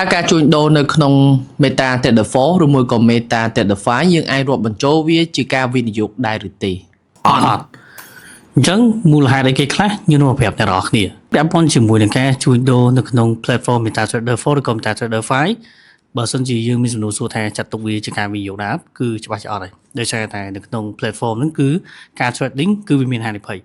តើការជួញដូរនៅក្នុង Meta Trader 4ឬមួយក៏ Meta Trader 5យើងអាចរាប់បញ្ចូលវាជាការវិនិយោគដែរឬទេ អត់អត់អញ្ចឹងមូលហេតុអីគេខ្លះខ្ញុំនឹងមកប្រាប់អ្នកនរគ្នាពាក់ព័ន្ធជាមួយនឹងការជួញដូរនៅក្នុង platform MetaTrader 4ឬក៏ MetaTrader 5បើសិនជាយើងមានសំណួរសួរថាចាត់ទុកវាជាការវិនិយោគដែរអត់គឺច្បាស់ជាអត់ហើយដោយសារតែនៅក្នុង platform ហ្នឹងគឺការ trading គឺវាមានហានិភ័យ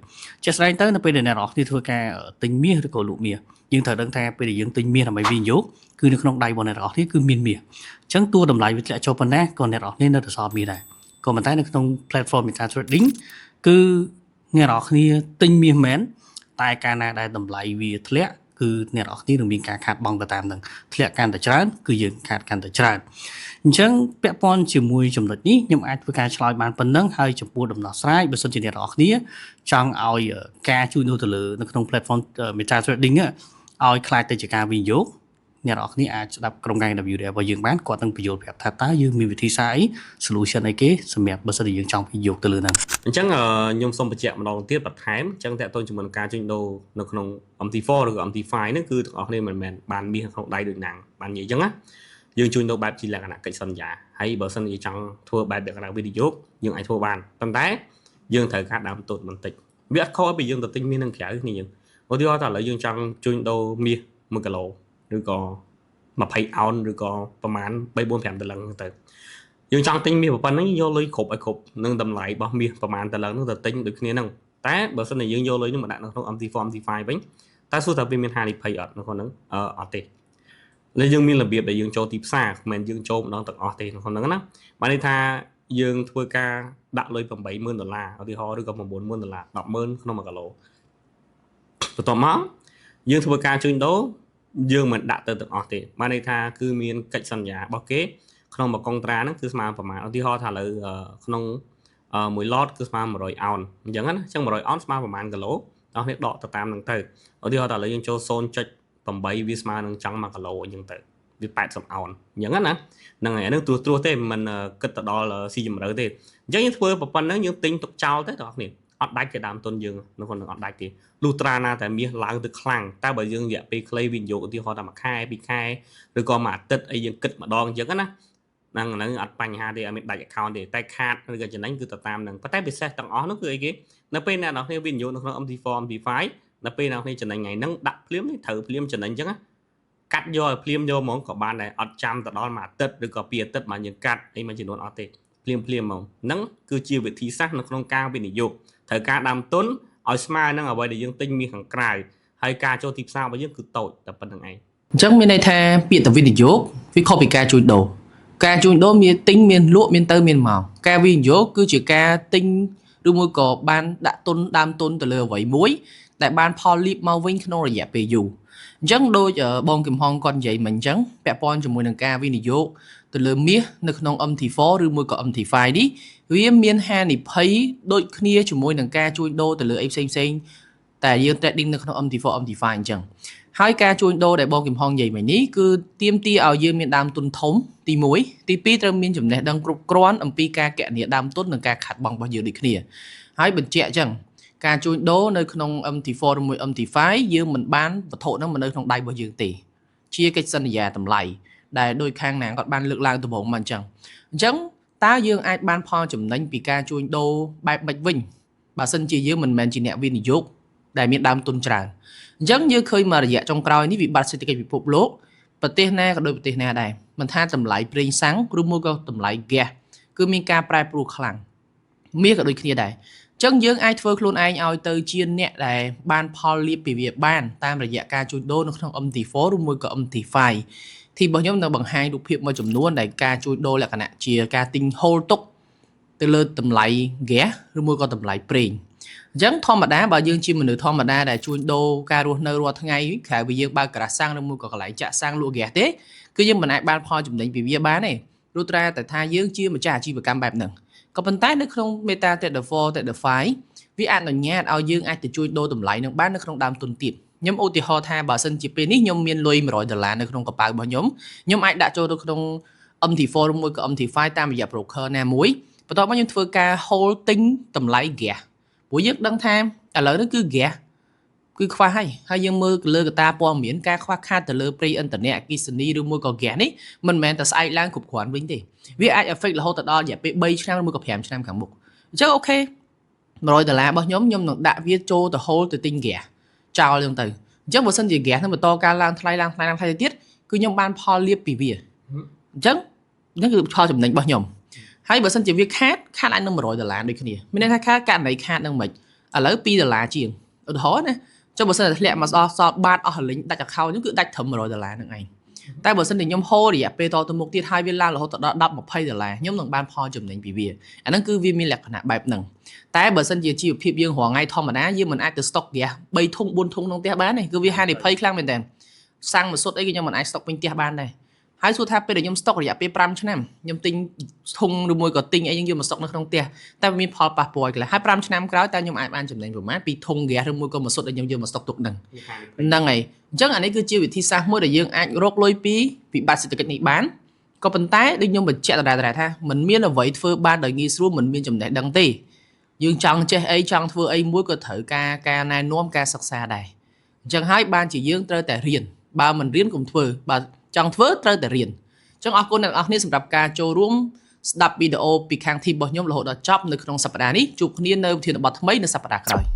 ជាក់ស្ដែងទៅនៅពេលដែលអ្នកនរគ្នាធ្វើការទិញមាសឬក៏លក់មាសយើងត្រូវដឹងថាពេលដែលយើងទិញមាសដើម្បីវិនិយោគគឺនៅក្នុងដៃរបស់អ្នកនរគ្នាគឺមានមាសអញ្ចឹងតួតម្លៃវាធ្លាក់ចុះប៉ុណ្ណាក៏អ្នកនរគ្នានៅតែសល់មាសដែរក៏ប៉ុន្តែនៅក្នុង platform Meta Trading គឺអ្នកនរគ្នាទិញមាសមែនតែកាលណាដែលតម្លៃវាធ្លាក់គឺអ្នកនរគ្នានឹងមានការខាតបង់ទៅតាមនឹងធ្លាក់កាន់តែច្រើនគឺយើងខាតកាន់តែច្រើនអញ្ចឹងពាក់ព័ន្ធជាមួយចំណុចនេះខ្ញុំអាចធ្វើការឆ្លើយបានប៉ុណ្ណឹងហើយចំពោះដំណោះស្រាយបើសិនជាអ្នកនរគ្នាចង់ឲ្យការជួញដូរទៅលើនៅក្នុង platform Meta Trading ឲ្យក្លាយទៅជាការវិនិយោគអ្នកនរគ្នាអាចស្ដាប់ក្រុមការងារ WDF របស់យើងបានគាត់នឹងពន្យល់ប្រាប់ថាតើយើងមានវិធីសាស្ត្រអី solution អីគេសម្រាប់បើសិនជាយើងចង់វិនិយោគទៅលើហ្នឹង អញ្ចឹងខ្ញុំសូមបញ្ជាក់ម្ដងទៀតបន្ថែមអញ្ចឹងតើតើជាមួយនឹងការជួញដូរនៅក្នុង MT4 ឬក៏ MT5 ហ្នឹងគឺទាំងអស់គ្នាមិនមែនបានមាសក្នុងដៃដូចណាំងបាននិយាយអញ្ចឹងណាយើងជួញដូរបែបជាលក្ខណៈកិច្ចសន្យាហើយបើសិនជាចង់ធ្វើបែបលក្ខណៈវិនិយោគយើងអាចធ្វើបានប៉ុន្តែយើងត្រូវការដើមទុនបន្តិចវាអត់ខុសពីយើងទៅទិញមាសនឹងក្រៅគ្នាយើងឧទាហរណ៍ថាឥឡូវយើងចង់ជួញដូរមាស1គីឡូឬក៏20អោនឬក៏ប្រហែល3 4 5ដុល្លារហ្នឹងទៅយើងចង់ទិញមាសប៉ុណ្ណឹងយកលុយគ្រប់ឲ្យគ្រប់នឹងតម្លៃរបស់មាសប្រហែលដុល្លារហ្នឹងទៅទិញដូចគ្នាហ្នឹងតែបើសិនជាយើងយកលុយហ្នឹងមកដាក់នៅក្នុង MT4 MT5 វិញតើសួរថាវាមានហានិភ័យអត់នៅក្នុងហ្នឹងអឺអត់ទេហើយយើងមានរបៀបដែលយើងចូលទីផ្សារមិនមែនយើងចូលម្ដងទាំងអស់ទេនៅក្នុងហ្នឹងណាបានន័យថាយើងធ្វើការដាក់លុយ80000ដុល្លារឧទាហរណ៍ឬក៏90000ដុល្លារ100,000ក្នុង1គីឡូបន្ទាប់មកយើងធ្វើការជួញដូរយើងមិនដាក់ទៅទាំងអស់ទេបានន័យថាគឺមានកិច្ចសន្យារបស់គេក្នុងមួយកុងត្រាហ្នឹងគឺស្មើប្រមាណឧទាហរណ៍ថាឥឡូវក្នុងមួយ lot គឺស្មើ100អោនអញ្ចឹងណាអញ្ចឹង100អោនស្មើប្រមាណគីឡូដល់គ្នាដកទៅតាមហ្នឹងទៅឧទាហរណ៍ថាឥឡូវយើងចូល0.8វាស្មើនឹងចង់1គីឡូអញ្ចឹងទៅវា80អោនអញ្ចឹងណាហ្នឹងហើយអានឹងត្រួសត្រាសទេមិនគិតទៅដល់ស៊ីជម្រៅទេអញ្ចឹងយើងធ្វើប៉ុណ្្នឹងយើងទិញទុកចោលទៅបងប្អូនអត់ដាច់គេដើមទុនយើងនៅក្នុងនឹងអត់ដាច់ទេលុះត្រាណាតែមាសឡើងទៅខ្លាំងតែបើយើងរយៈពេលខ្លីវិនិយោគឧទាហរណ៍តែមួយខែពីរខែឬក៏មួយអាទិត្យអីយើងគិតម្ដងអញ្ចឹងណាហ្នឹងហ្នឹងអត់បញ្ហាទេអត់មានដាច់ account ទេតែខាតឬក៏ចំណេញគឺទៅតាមហ្នឹងប៉ុន្តែពិសេសទាំងអស់នោះគឺអីគេនៅពេលអ្នកនរគ្នាវិនិយោគនៅក្នុង MT4 MT5 នៅពេលអ្នកនរគ្នាចំណេញថ្ងៃហ្នឹងដាក់ភ្លាមនេះត្រូវភ្លាមចំណេញអញ្ចឹងណាកាត់យកឲ្យភ្លាមយកហ្មងក៏បានដែរអត់ចាំទៅដល់មួយអាទិត្យឬក៏ពីរអាទិត្យមកយើងកាត់អីមួយចំនួនអត់ទេភ្លាមភ្លាមហ្មងហ្នឹងគឺជាវិធីសាស្ត្រនៅក្នុងការវិនិយោគត្រូវការដើមទុនឲ្យស្មើនឹងអ្វីដែលយើងទិញមាសខាងក្រៅហើយការចូលទីផ្សាររបស់យើងគឺតូចតែប៉ុណ្្នឹងឯង អញ្ចឹងមានន័យថាពាក្យទៅវិនិយោគវាខុសពីការជួញដូរការជួញដូរមានទិញមានលក់មានទៅមានមកការវិនិយោគគឺជាការទិញឬមួយក៏បានដាក់ទុនដើមទុនទៅលើអ្វីមួយដែលបានផលលាភមកវិញក្នុងរយៈពេលយូរអញ្ចឹងដូចបងគឹមហងគាត់និយាយមិញអញ្ចឹងពាក់ព័ន្ធជាមួយនឹងការវិនិយោគទៅលើមាសនៅក្នុង MT4 ឬមួយក៏ MT5 នេះវាមានហានិភ័យដូចគ្នាជាមួយនឹងការជួញដូរទៅលើអីផ្សេងផ្សេងតែយើង trading នៅក្នុង MT4 MT5 អញ្ចឹងហើយការជួញដូរដែលបងគឹមហងនិយាយមិញនេះគឺទាមទារឲ្យយើងមានដើមទុនធំទី1ទី2ត្រូវមានចំណេះដឹងគ្រប់គ្រាន់អំពីការគណនាដើមទុននិងការខាតបង់របស់យើងដូចគ្នាហើយបញ្ជាក់អញ្ចឹងការជួញដូរនៅក្នុង MT4 ឬមួយ MT5 យើងមិនបានវត្ថុហ្នឹងមកនៅក្នុងដៃរបស់យើងទេជាកិច្ចសន្យាតម្លៃដែលដោយខាងណាគាត់បានលើកឡើងដំបូងមកអញ្ចឹងអញ្ចឹងតើយើងអាចបានផលចំណេញពីការជួញដូរបែបម៉េចវិញបើសិនជាយើងមិនមែនជាអ្នកវិនិយោគដែលមានដើមទុនច្រើនអញ្ចឹងយើងឃើញមករយៈចុងក្រោយនេះវិបត្តិសេដ្ឋកិច្ចពិភពលោកប្រទេសណាក៏ដូចប្រទេសណាដែរមិនថាតម្លៃប្រេងសាំងឬមួយក៏តម្លៃហ្គាសគឺមានការប្រែប្រួលខ្លាំងមាសក៏ដូចគ្នាដែរអញ្ចឹងយើងអាចធ្វើខ្លួនឯងឲ្យទៅជាអ្នកដែលបានផលលាភពីវាបានតាមរយៈការជួញដូរនៅក្នុង MT4 ឬមួយក៏ MT5 ទីរបស់ខ្ញុំនៅបង្ហាញរូបភាពមួយចំនួនដែលការជួញដូរលក្ខណៈជាការទិញ hold ទុកទៅលើតម្លៃហ្គាសឬមួយក៏តម្លៃប្រេងអញ្ចឹងធម្មតាបើយើងជាមនុស្សធម្មតាដែលជួញដូរការរស់នៅរាល់ថ្ងៃក្រៅពីយើងបើកការ៉ាសាំងឬមួយក៏កន្លែងចាក់សាំងលក់ហ្គាសទេគឺយើងមិនអាចបានផលចំណេញពីវាបានទេព្រោះត្រាតែថាយើងជាម្ចាស់អាជីវកម្មបែបហ្នឹងក៏ប៉ុន្តែនៅក្នុង Meta Trader 4 Trader 5វាអនុញ្ញាតឲ្យយើងអាចទៅជួញដូរតម្លៃនឹងបាននៅក្នុងដើមទុនទាបខ្ញុំឧទាហរណ៍ថាបើសិនជាពេលនេះខ្ញុំមានលុយ100ដុល្លារនៅក្នុងកប៉ៅរបស់ខ្ញុំខ្ញុំអាចដាក់ចូលទៅក្នុង MT4 ឬមួយក៏ MT5 តាមរយៈ broker ណាមួយបន្ទាប់មកខ្ញុំធ្វើការ hold ទិញតម្លៃ gas ព្រោះយើងដឹងថាឥឡូវនេះគឺ gas គឺខ្វះហើយហើយយើងមើលលើកត្តាព័ត៌មានការខ្វះខាតទៅលើប្រេងឥន្ធនៈអគ្គិសនីឬមួយក៏ហ្គាសនេះមិនមែនតែស្អែកឡើងគ្រប់គ្រាន់វិញទេវាអាច affect រហូតទៅដល់រយៈពេល3ឆ្នាំឬមួយក៏5ឆ្នាំខាងមុខអញ្ចឹង OK 100ដុល្លាររបស់ខ្ញុំខ្ញុំនឹងដាក់វាចូលទៅ hold ទៅទិញហ្គាសចោលអញ្ចឹងទៅអញ្ចឹងបើសិនជាហ្គាសនឹងបន្តការឡើងថ្លៃឡើងថ្លៃឡើងថ្លៃទៅទៀតគឺខ្ញុំបានផលលាភពីវាអញ្ចឹងហ្នឹងគឺផលចំណេញរបស់ខ្ញុំហើយបើសិនជាវាខាតខាតអាចនឹង100ដុល្លារដូចគ្នាមានន័យថាខាតករណីខាតនឹងមិនឥឡូវ2ដុល្លារជាងឧទាហរណ៍ណាចុះបើសិនតែធ្លាក់មកអស់សល់បាតអស់រលីងដាច់ account ហ្នឹងគឺដាច់ត្រឹម100ដុល្លារហ្នឹងឯងតែបើសិនជាខ្ញុំហូររយៈពេលតទៅមុខទៀតហើយវាឡើងរហូតដល់10 20ដុល្លារខ្ញុំនឹងបានផលចំណេញពីវាអាហ្នឹងគឺវាមានលក្ខណៈបែបហ្នឹងតែបើសិនជាជីវភាពយើងរាល់ថ្ងៃធម្មតាយើងមិនអាចទៅ stock ហ្គាស3ធុង4ធុងក្នុងផ្ទះបានទេគឺវាហានិភ័យខ្លាំងមែនតើសាំងមួយសុទ្ធអីក៏ខ្ញុំមិនអាច stock ពេញផ្ទះបានដែរហើយសួរថាពេលដែលខ្ញុំ stock រយៈពេល5ឆ្នាំខ្ញុំទិញធុងឬមួយក៏ទិញអីយើងយកមក stock នៅក្នុងផ្ទះតែវាមានផលប៉ះពាល់ខ្លះហើយ5ឆ្នាំក្រោយតើខ្ញុំអាចបានចំណេញប្រមាណពីធុងហ្គាសឬមួយក៏មួយសុទ្ធដែលខ្ញុំយកមក stock ទុកហ្នឹងហ្នឹងហើយអញ្ចឹងអានេះគឺជាវិធីសាស្ត្រមួយដែលយើងអាចរកលុយពីវិបត្តិសេដ្ឋកិច្ចនេះបានក៏ប៉ុន្តែដូចខ្ញុំបញ្ជាក់ដដែលៗថាมันមានអ្វីធ្វើបានដោយងាយស្រួលมันមានចំណេះដឹងទេយើងចង់ចេះអីចង់ធ្វើអីមួយក៏ត្រូវការការណែនាំការសិក្សាដែរអញ្ចឹងហើយបានជាយើងត្រូវតែរៀនបើមិនរៀនកុំធ្វើបើចង់ធ្វើត្រូវតែរៀនអញ្ចឹងអរគុណអ្នកទាំងអស់គ្នាសម្រាប់ការចូលរួមស្ដាប់វីដេអូពីខាង team របស់ខ្ញុំរហូតដល់ចប់នៅក្នុងសប្តាហ៍នេះជួបគ្នានៅវិធានបទថ្មីនៅសប្តាហ៍ក្រោយ។